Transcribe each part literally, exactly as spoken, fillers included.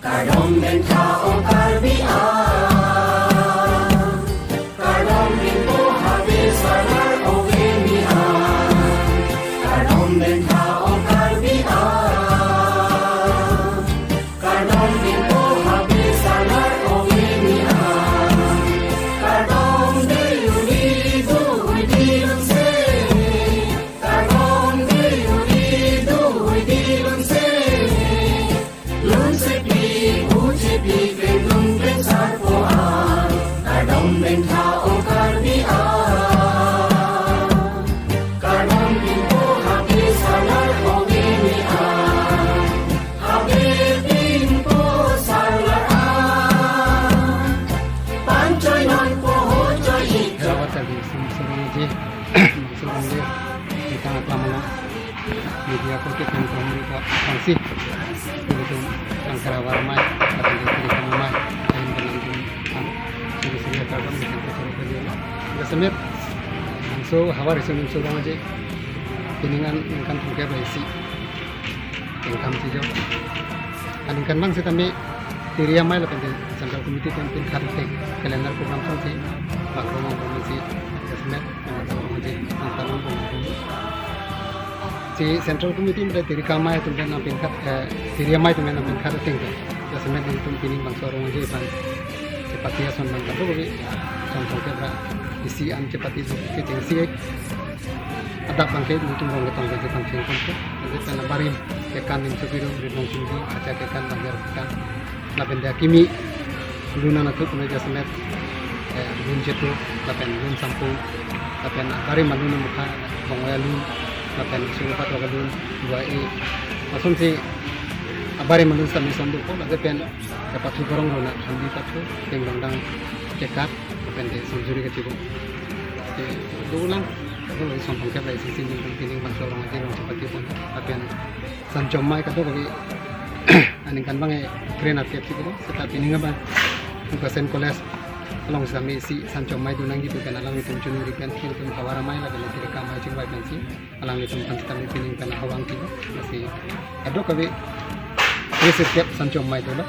Kardom bentha o Karbi a, kardom bimpo habe salar o bini a, kardom bentha o Karbi a, kardom bimpo habe salar o bini a, kardom de uni du udi se. Kardom de uni du udi lunse, lunsepi uchepi pen lun pen sarpo a, kardom bentha o Karbi a, kardom bimpo habe salar o bini a, habe bimpo salar a, panchoi non po ho choi ik. Karabat tadi sum sum ji, sum ji, kita akan mana? Media ko ke tengkong di ka pangsi. Ilitum angkara warmai, kata di kiri kamamai, ain benang dun ang. Sini sini karbon di kiri kiri kiri. Jasemet, so havar isun isun orang aja. Pining aningkan thongkep ra isi. Tengkam si jo. Aningkan bang sitame tiri amai lapen di Central Committee pen pinkhat teng calendar program song si. Bang rong bang si. Jasemet. Si Central Committee mate tiri kamai atum pen nangpinkhat, eh, tiri amai atum pen nangpinkhat ateng pen. Jasemet nangtum pining bangso arong aje aphan. Si party ason bang kado kave. Son thongkep ra isi an si party so si cheng si ek. Adap bangke nangtum rong ketong bangke tang cheng kon ko. Jadi kana barim kekan nim supiru rit nong singdi acha kekan bangjar kekan. Lapen dia kimi lun anatthu pu jasemet, eh, lun chetu, lapen lun sampu, lapen abari malun amukha, bongoi alun, lapen suru patok alun, dua e. Lason si abari malun sami sondu ko, lapen kepathu korong rona, sandi pathu, teng dongdang kekat, lapen de sanjuri kecibo. Oke, dulu lang, dulu lagi sompong kep lagi sisi ni, pining bangso arong aje, arong chepati pon, lapen San Chommai kado kave aningkan bang e kren at kep si kado, seta pining abang Vocational College along sitame si San Chommai dunang gitu kan alanglitum chunuri pen, ilitum havar amai lapen tiri kamai chingvai pen si alanglitum aphan sitame pining pen ahawang kilo, lasi kado kave three six kep San Chommai dolo.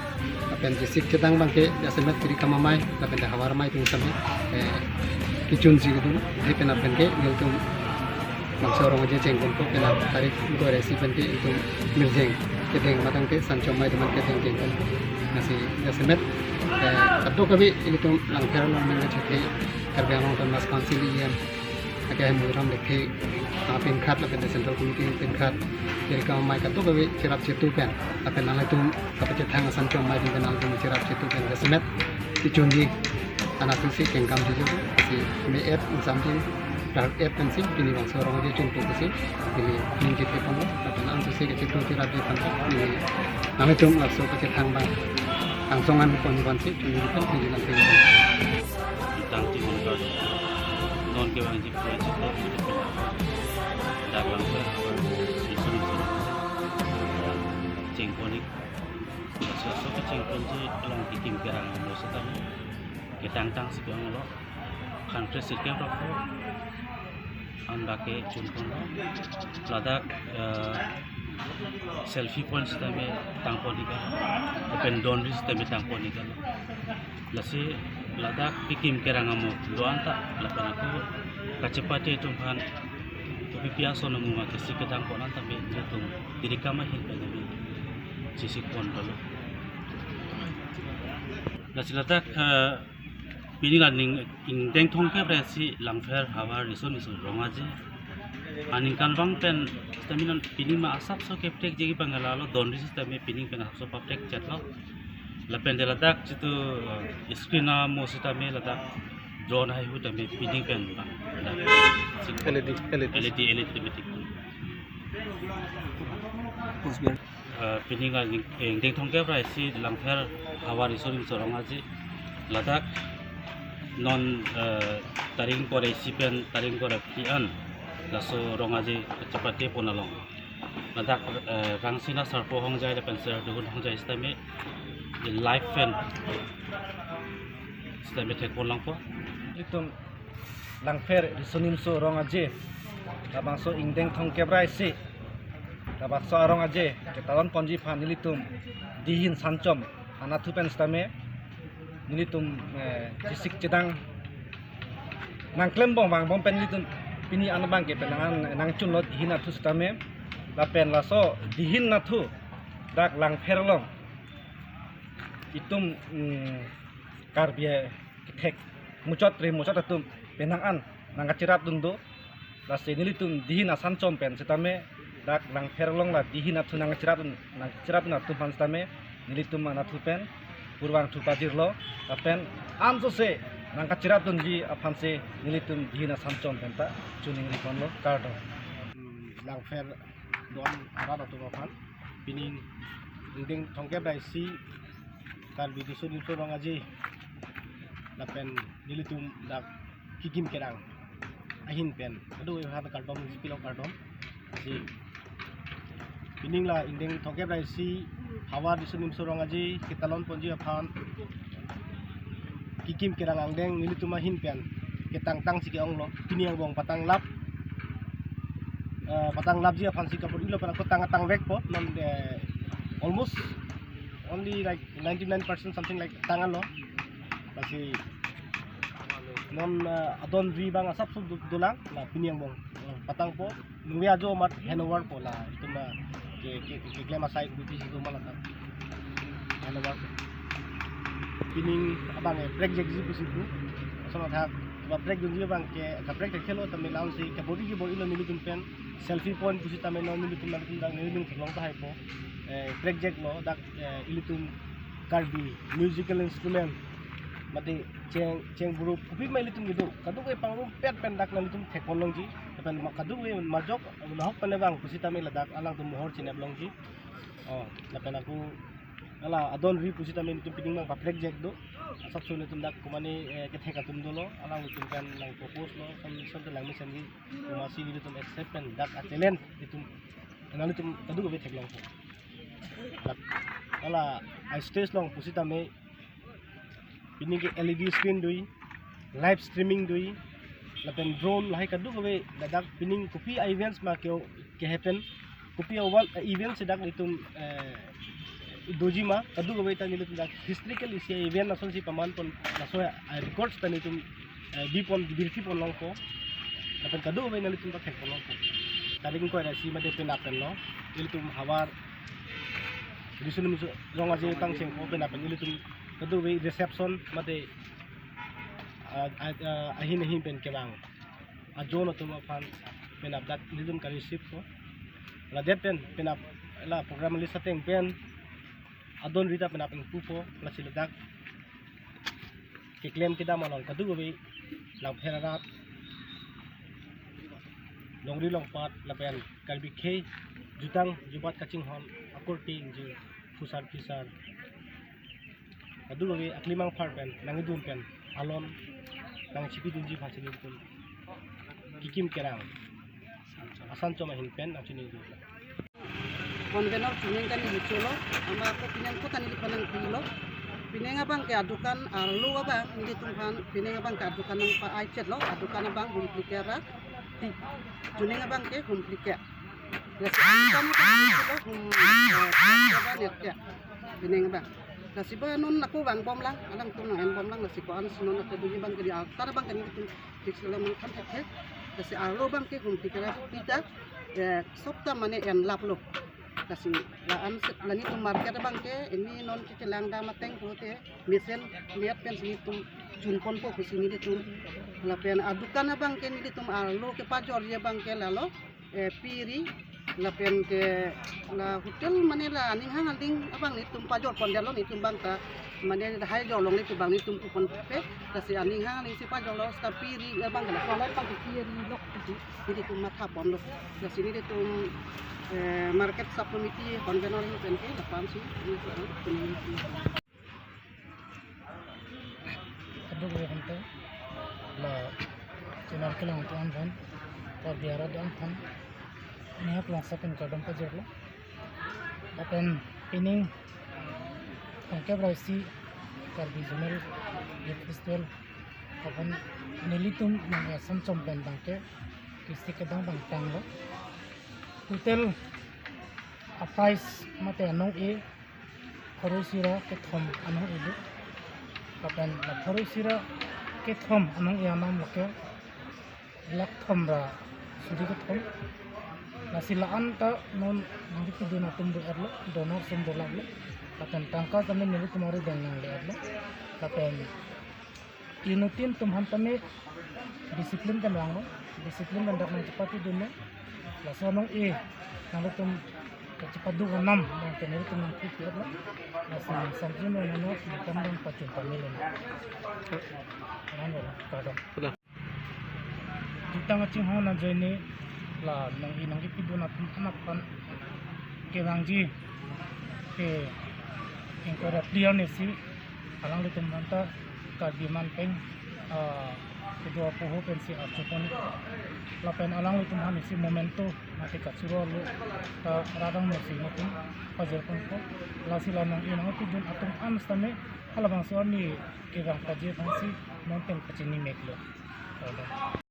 Lapen si sik chetang bangke jasemet tiri kamamai, lapen havar amai atum sitame, eh, kechun si kado, di pen lapen ke ilitum bangso arong aje cheng kon ko pen tarik dua isi pen ke itum mirjeng kedeng matang ke San Chommai atum an kedeng cheng kon. Lasi jasemet, eh, kado kave ilitum Langpher along ning kachethe Karbi Anglong Autonomous Council E M ake hem uram lekhe, ah, pinkhat lapen Central Committee pinkhat, tiri kamamai kado kave cherap chetu pen lapen nanglitum kapachethang San Chommai atum pen nanglitum cherap chetu pen jasemet si chunji anatthu si tengkam si jo si me et insam si rak et pen si pini bangso arong aje chuntu si pini ning chethe pon lo, lapen ansu si kachethu cherap je pon lo, pini nanglitum laso kachethang bang angsong an pon pon si chunji pen pini nang pini. Tang ti mon kar. Non kevangji pura chiklo. Dak Langpher. Isun isun. Cheng pon ik. Sosok kacheng ponji alang kekim kerang amo setame. Ketang tang si ke-ong lo. Khan kre sirkep rokpo. An bake chun pon lo. Ladak, eh, selfie point sitame tang pon ik a. Lapen don ri sitame tang pon ik a. Lasi ladak kekim kerang amo do-an ta lapen ako kachepate atum aphan kopi pi ason amo ma kesi kedang pon an tame ilitum tiri kamai ahin pen tame chesik pon dolo. Lasi ladak, eh, pini la ning ingdeng thongkep ra isi Langpher havar isun isun rong aje. Aningkan bang pen sitame non pini ma asapso keptek jegi bang lalo don ri sitame pini pen asapso paptek chet lo. Lapen de ladak jitu, eh, screen amo sitame ladak drone haihu tame pini pen bang. L E D, L E D. L E D, L E D tame tik. Eh, pini la ning, eh, ingdeng thongkep ra isi Langpher havar isun isun rong aje. Ladak non, eh, tarik ingkoi ra isi pen tarik ingkoi ra phli an laso rong aje chepate pon along. Ladak, eh, Rangsina Sarpo Hongjai lapen Sir Duhun Hongjai sitame live pen sitame thek pon langpo. Itum Langpher Riso Nimso Rong Aje labangso ingdeng thongkep ra isi Labangso arong aje ketalon ponji aphan nelitum dihin sanchom anatthu pen sitame nelitum, eh, chesik chedang nangklembom vangbom pen nelitum pini an abangke penang an nangchunlo dihin anatthu sitame. Lapen laso dihin anatthu dak Langpher along itum, mm, Karbi kethek muchot re muchot atum penang an nangkacherapdun do. Lasi nelitum dihin asanchom pen sitame dak Langpher along la dihin anatthu nangkacherapdun, nangkacherapdun atum aphan sitame nelitum anatthu pen purvangthu pajirlo. Lapen ansose nangkacherapdunji aphansi nelitum dihin asanchom pen ta choningri ponlo, kardom. Hmm, Langpher do-an arat atum aphan pining ingdeng thomkep ra isi Karbi Riso Nimso Rong Aje lapen nelitum dak Kikim Kerang ahin pen kadokave aphan kardom, isi pilo kardom. Si pining la ingdeng thomkep ra isi Havar Riso Nimso Rong Aje ketalon ponji aphan Kikim Kerang angdeng nelitum ahin pen ketangtang si ke-onglo, pini angbong patanglap, eh, patanglapji aphansi kabor-ilo pen ako tang tangvekpo, non, eh, almost only like ninety-nine percent something like tanglo. Lasi non, eh, adonri abang asapso do-, dolang, la pini angbong, eh, patangpo, nungve ajo amat handover po la, itum la ke, ke, ke, keklem asai kuti si itum la ta handover po. Pining abang, eh, prekjekji pusi pu. Ason athak ba prekdunji abangke kaprek thekthe lo tame la-ansi kabor-i kabor-ilo nelitum pen selfie point pusitame non nelitum, nelitum dak nelitum theklong tahai po. Eh, prekjeklo dak, eh, ilitum Karbi musical instrument mate cheng, cheng buru kopi ma ilitum kedo, kadokave pangrumpet pen dak nelitum thekpon longji. Lapen ma-, kadokave majok nahok pen abang pusitame ladak alangtum mohor chinep longji. Oh, lapen ako hala adonri pusitame nelitum pining abang paprekjek do. Asapso nelitum dak komane, eh, kethek atum dolo, alanglitum pen nangpropose lo, son, son te langmesen ji, komatsi nelitum accept pen dak a-talent nelitum, nanglitum kadokave theklongpo. Dak hala a-stage along pusitame pining ke L E D screen do, live streaming do, lapen drone lahai kadokave ladak pining kopi a-events ma ke, ke-happen, kopi a-one, eh, events dak nelitum, eh, doji ma kadokave ta nelitum dak historical isi event asonsi paman pon, laso, eh, records ta nelitum, eh, bipon, birthi pon longpo. Lapen kadokave nanglitum ta thekpon longpo. Tarik ingkoi ra isi mate penap penlo, ilitum Havar Riso Nimso Rong Aje tang chengpo penap pen ilitum kadokave reception mate, ah, ah, ah, ahin ahin pen kevang ajon atum aphan penap dak nelitum ka-receive po. Ladet pen penap la program list ateng pen adonri ta penap ingpupo, lasi ladak keklem kedam along kadokave Langpher arat, longri longpat lapen Karbi akhei jutang jubat kachinghon akorte ingjir, phusar phisar kadokave aklimang phar pen nangkedun pen alon nangchipidunji aphansi nelitum Kikim Kerang asanchom ahin pen nangchoningri. Convenor chuning kani hicholo, ama ako pining ako ta neli panang pilo. Pining abangke adukan arlo abang nelitum aphan, pining abangke adukan nangpa-ai chetlo, adukan abang Humphlikep ra ti. Chuning abangke Humphlikep. Lasi adukan abang hicholo hum, eh, Humphlikep ra netkep. Pining abang. Lasi ba non ako vangbomlang, alangtum nang-enbomlang, lasi ko-ansi non ako duni abangke di altar abangke nelitum fix lo mangkam thekthe. Lasi arlo abangke Humphlikep ra pita, eh, sopta mane enlaplo. Lasi la-ansi la nelitum market abangke, ini non kechelang dam ateng pulote mesen met pensi nelitum chunponpo pusi nelitum. Lapen adukan abangke nelitum arlo kepajorji abangke lalo, eh, piri, lapen ke la hotel mane la aning hang aling abang nelitum pajor pondetlo nelitum abang ta mane lahai jorlong nelitum abang nelitum puponpe, lasi aning hang alingsi pajorlo seta piri abang la solar abangke piri lok pusi nelitum mathaponlo, lasi nelitum, eh, market sub committee convenor ahin penke la-ansi nelitum. Kadokave aphan ta la channel kelang atum aphan, Karbi arat atum aphan, nehak langsa pen kardom pajirlo. Lapen pining thomkep ra isi Karbi Zonal Youth Festival aphan nelitum nang asanchom pen abangke kisi kedang abang tanglo. Total Atais mate anong-e pharo isi ra kethom anong-e lo. Lapen la pharo isi ra kethom anong-e anam lake lakh thom ra suri kethom. Lasi la-an ta non nangkepidun atum do-etlo, donor sum dolaplo. Lapen tangka tame nelitum ari deng nangle-etlo. Lapen inuttin atum aphan tame discipline kan ranglo, discipline kan dak nangchepatidunlo. Laso anong-e nanglitum kachepadu anam nang tame nelitum nangkepilo. Lasi samjin nang nang nangkam dam pachun pamelo. Nang lo kadam. Sudah. Jutang kachinghon ajoine la anong-e nangkepidun atum aphan kevangji ke ingkoi ra phli arni si alanglitum aphan ta Karbi man pen, ah, kedo apoho pensi archupon lapen alanglitum aphan isi memento mate kachoro alo ta radang mesi matum pajirponpo. Lasi la anong-e nangpidun atum aphan sitame halabangso arni kevang pajir aphansi non pen pachini meklo.